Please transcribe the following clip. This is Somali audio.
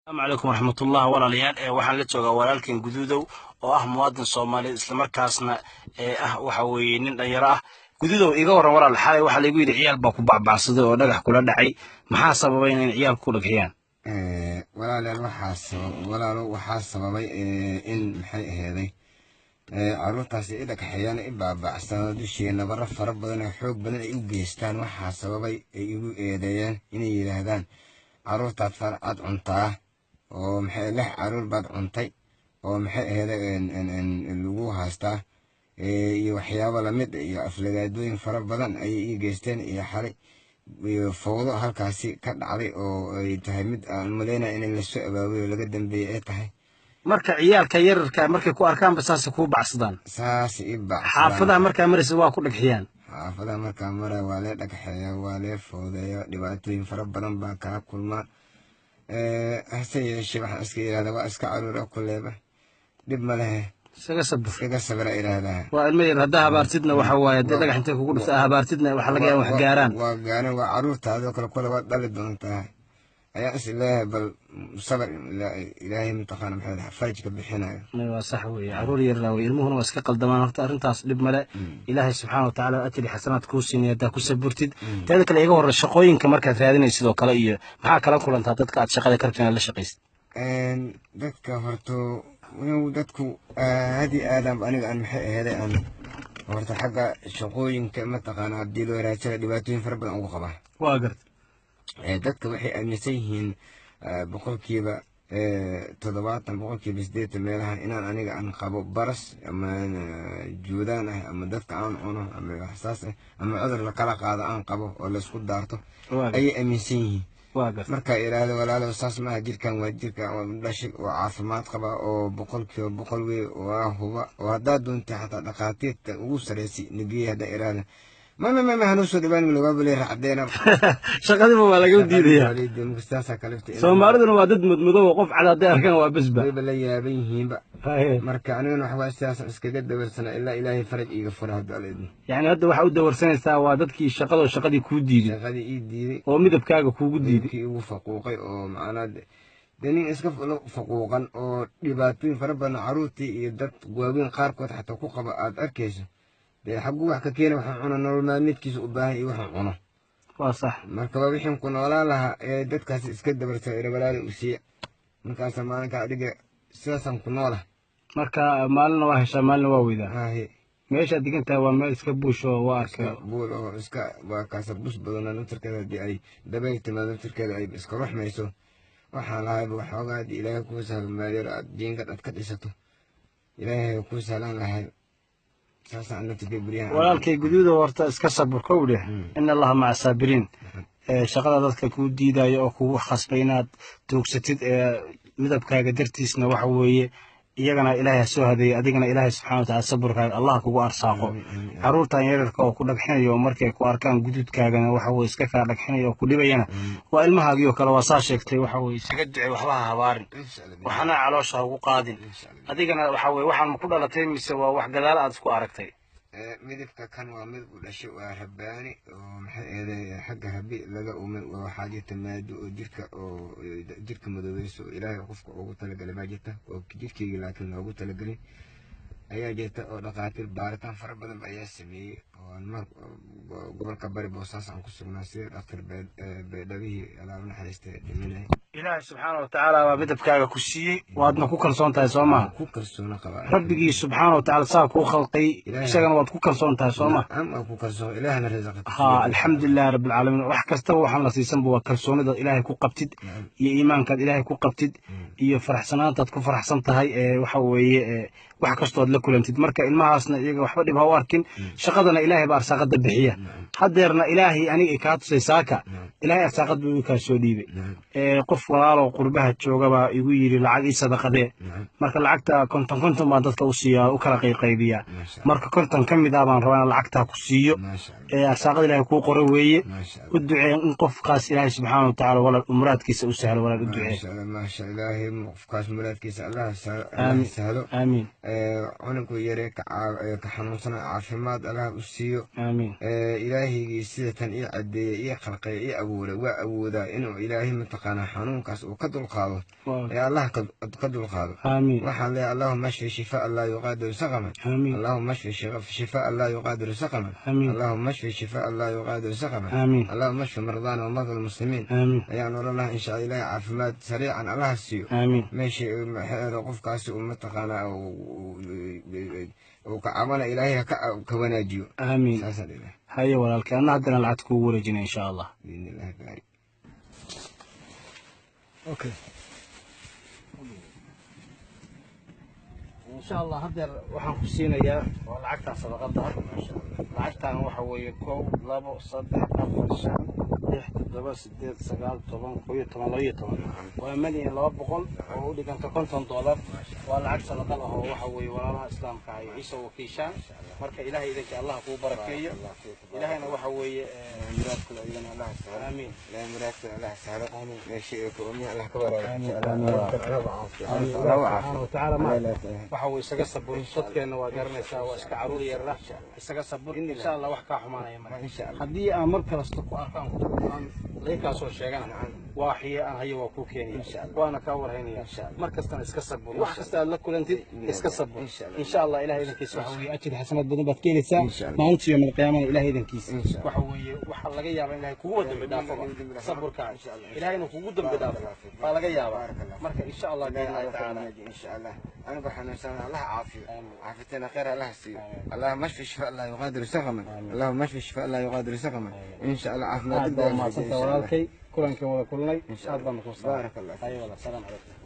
Asalaamu calaykum waraxmatullah walaalayaal. Waxaan la joogaa walaalkan Guduudow oo ah muwaadin Soomaaliyeed, islamarkaasna ee ah waxa weeye nin dhalinyaro ah. Guduudow, iga warran walaal. Xalay waxaa laygu yidhi ciyaal baa ku bacbacsaday oo dhagax kula dhacay. Maxaa sababay in ciyaal ku dhagxiyaan? Walaalayaal, walaalo, waxaa sababay in maxay aheeday caruurtaasi i dhagxeeyaan, i baabacsanado, dushii nabaro fara badan oo xoog badan ay u geystaan. Waxaa sababay ay igu eedeeyeen inay yidhaahdaan caruurtaad far aad cuntaa oo maxay 6 caruur baad cuntay oo maxay aheeday lagu haystaa iyo waxyaabo lamid iyo aflagaadooyin fara badan ayay ii geysteen iyo xalay iyo fowdo halkaasi ka dhacday oo ay tahay mid aan malaynaya in lasoo abaabay oo laga dambeeyey ay tahay. Marka ciyaalka yararka markay ku arkaanba saasay kuu bacsadaan? Saas ii bacsadaan. Xaafadaha markaa maraysa waa ku dhagxiyaan? Xaafadaha markaa mara waa lee dhagxeeya, waa lee fowdeeya, dhibaatooyin fara badan baa kala kulmaa. Hase yeeshee waxaan iska yidhahdaa waa iska caruura, kuleeba dhib ma lehe. Isaga sabir. Iskaga sabira idhaahdaa. Waa ilmo yar, haddaa habaartidna waxa waaye haddii dhagax intay kugu dhufta habaartidna waxaa laga yaaba wax gaaraan. Waa gaaraan, waa caruurtaadoo kale, kole waad dhali doontaa ayaa is leeyahay. Bal sabir, Ilaahay mataqaana maxay faraj ka bixinayo. Waa sax weeye, caruur yarraa wey, ilmuhuna waa iska qaldamaan. Horta arrintaas dhib male, Ilaahay subxaana watacaala ajri xasanaad kuu siinaya haddaa ku saburtid. Teeda kale, iga horre, shaqooyinka markaad raadinaysid oo kale iyo maxaa kala kulantaa dadka aad shaqada ka rabtid inaad la shaqaysid? Dadka horto inuu dadku aad iyo aadaan aniga aan maxay aheeday aan horta xagga shaqooyinka mataqaana haddii loo raadsada dhibaatooyin fara badan ugu qabaa. Waa garta. Dadka waxay aaminsan yihiin 70%, 80% meelaha inaan aniga aan qabo baras ama juudaan ah ama dadka aan cuno ama waxsaas ah ama cudur lakala qaado aan qabo oo laysku daarto ayay aaminsan yihiin. Markaa idhaahdo walaalo saas maaha, jirkan waa jirka dhashay oo caafimaad qaba oo 100% wey, waa huba oo haddaad doontay xataa dhakhaatiirta ugu sarreysay nageey haddaa idhaahdo mama mama hanuu soo dhawaan looga leeyahay caddeena. Shaqadiba waa laga diidaya. Soomaaliduna waa dad mudmudow oo qof cad hadday arkaan waa besba. Wayba la yaaban yihiinba. Marka anigana waxa waa sidaas iskaga dawarsana ilaa Ilaahay faraj iiga fura hadda Alla idmo. Yacni hadda waxaa u dawarsanaysaa waa dadkii shaqadoo shaqadii kuu diiday. Shaqadii ii diiday. Oo midabkaaga kuugu diiday. Kii igu faquuqay oo macnaa dee nin iska faquuqan oo dhibaatooyin fara badan caruurtii iyo dad waaweyn qaarkood xataa ku qaba aad arkayso, dee xagguu wax ka keena waxaan cuno, nolol maalmeedkiisa u baahan iyo waxaan cuno. Waa sax. Marka waa wixii ku noolaan lahaa ee dadkaasi iska dabarsa ira walaali u siiya. Markaasa maalinka adiga sidaasaan ku noola. Marka maalina waa heshaa, maalina waa weydaa. Meeshaad degan tahay waa meel iska buush oo waa arkay. Buul oo iska waa kaasa bus badanaa naftarkeeda haddii ay dabayl timaado naftarkeeda ay iska ruxmayso. Waxaan lahayba waxoogaa haddii Ilaahay kuu sahlo maalyar aad jiingad aad ka dhisato, Ilaahay kuu sahlaan lahay. Walaalkay Guduuda, horta iska sabir, kow dheh, in Allaha maca saabiriin. Shaqada dadka kuu diidaya oo kugu khasbay inaad tuugsatid ee midabkaaga dartiisna waxa weeye iyagana Ilaahay ha soo hadeeyey, adigana Ilaahay subxana wataala saburkaaga Allah kugu arsaaqo. Caruurtan yararka oo ku dhagxinayo oo markay ku arkaan guduudkaagana waxa weye iska kaa dhagxinaya oo ku dhibayana waa ilmahaagii oo kale, waa saa sheegtay. Waxa weye isaga ducey, waxba ha habaarin, waxna caloosha ha ugu qaadin. Adigana waxa weye waxaan ku dhalatay mise waa wax gadaal aad isku aragtay? Midabka kan waa midab u dhashay, waa rabbaani oo maxay eeday xagga Rabi laga umay. Waxaa jirta maado oo jirka oo jirka madoobeyso oo Ilaahay qofka ugu talagalay baa jirta oo jirkeyga laakiin loogu talagelin ayaa jirta oo dhakhaatiir baaritaan fara badan ayaa sameeyey oo mar gobolka Bari Boosaas aan ku sugnaa sida dhaktar Beedhabihii Allaa u naxariistay dhimanay. Ilaahay subxaana watacaala baa midabkaaga ku siiyey, waadna ku kalsoon tahay, soo maha? Ku kalsoona qabaa. Rabbigii subxaana watacaala saa kuu khalqay isagana waad ku kalsoon tahay, soo ma? Nacam, waa ku kalsoon, Ilaahna risaqa. Ha, alxamdulilahi rabbilcaalamiin. Wax kastaba waxaan la siisanba waa kalsoonida Ilaahay ku qabtid iyo iimaankaad Ilaahay ku qabtid iyo faraxsanaantaad ku faraxsan tahay ee waxa weeye wax kastoo aad la kulantid. Marka ilmahaasna iyaga waxba dhib ha u arkin, shaqadana Ilaahay baa arsaaqada bixiya. Haddeerna Ilaahay aniga kaa tusay saaka, Ilaahay arsaaqad buu igu kaa soo dhiibay. Qof walaaloo qurbaha jooga baa igu yidhi lacag ii sadaqadee. Marka lacagta 50 50 baan dadka u siiyaa, u kala qayqaybiyaa. Marka 50 ka mid ah baan rabaa inaan lacagtaa ku siiyo. Arsaaqada Ilaahay kuu qoro weeye. U ducee in qofkaas Ilaahay subxaana watacaala walaal muraadkiisa u sahlo. Walaal, u ducee. Maasha Ilaahay, qofkaas muraadkiisa Allah sahlo. Aamiin. Cunugku yare ka xanuunsana caafimaad Allah u siiyo. Aamiin. Ilaahay. Ilaahigii sida tan ii cadeeyey, ii khalqay, ii abuuray, waa awoodaa inuu Ilaahay mataqaanaa xanuunkaas uu ka dulqaado ee Allah ka dulqaado. Aamiin. Waxaan leeyahay: اللهم اشف شفاء لا يغادر سقما. Aamiin. اللهم اشف شفاء لا يغادر سقما. Aamiin. اللهم اشف شفاء لا يغادر سقما. Aamiin. اللهم اشف مرضانا ومرضى المسلمين. Aamiin. Ayaan oran lahaa, insha Allah Ilaahay caafimaad sariican Allaha siiyo. Aamiin. Meeshii qofkaasi uu mataqaanaa uu ka cabana, Ilaahay ha ka wanaajiyo. Aamiin. Saasaan ilahay. Haye walaalkay, anna haddana lacagta kugu wareejinay, insha Allah. Biidni Illahi baari. Okay, insha Allah haddeer waxaan ku siinayaa waa lacagtan sadaqada. Lacagtan waxa weeye 1, 2, 3, 4, 5, 6, 7, 8, 9, 10, 11, 12. Waa 1,200,000 oo u dhiganta $50. Waa lacag sadaqad ah oo waxa weeye walaalaha islaamka ay iisoo wakiishaan. Marka Ilaahay idinka Allah kuu barakeeyo. Ilaahayna waxa weeye Muraadkooda ayagana Allah sahlo. Aamiin. Ilaahay muraadkooda Allah sahlo. Meeshii ay ku ummiya Allah ka waraabiyo. Aamiin. Allah caafiyo. Amiin. Allah Subxaana caafiyo. wa tacaala ma waxa uu isaga sabur. Dadkeenna waa garanaysaa, waa iska caruur yarra. Isaga sabur, insha Allah wax kaa xumaanaya male. Insha Allah. Haddii aan mar kasta ku arkaan aan laga kaa soo sheegana, waaxiye aan hayo waa kuu keenaya. Insha Allah. Waana kaa warhaynaya. Insha Allah. Mar kastana iska sabur, wax kasta aad la kulantid iska sabur. Insha Allah. Insha Allah Ilahay idankiisa waxa weeye ajir xasanaad badan baad keenaysaa. Insha Allah. Maalinta yawm alqiyaamana Ilahay idankiisa Insha Allah. waxa weeye waxaa laga yaabaa in Ilahay kugu dambi dhaafaba saburkaa. Insha Allah. Ilahayna kugu dambi dhaafo baa laga yaabaa. Barakallah. Marka insha Allah biidnillahi tacaala. إن شاء الله أنا بحنسان الله عافية. آمين. عافتنا خير الله سيو. آمين. اللهم اشف شفاء لا يغادر سقما. آمين. اللهم اشف شفاء لا يغادر سقما. إن شاء الله عافنا. Aad baa umahadsantahay walaalkay, kulankan wada kulnay Insha aad Allah. baan kuu salaamay. بارك الله فيك. Haye walaal, salaam calaykum.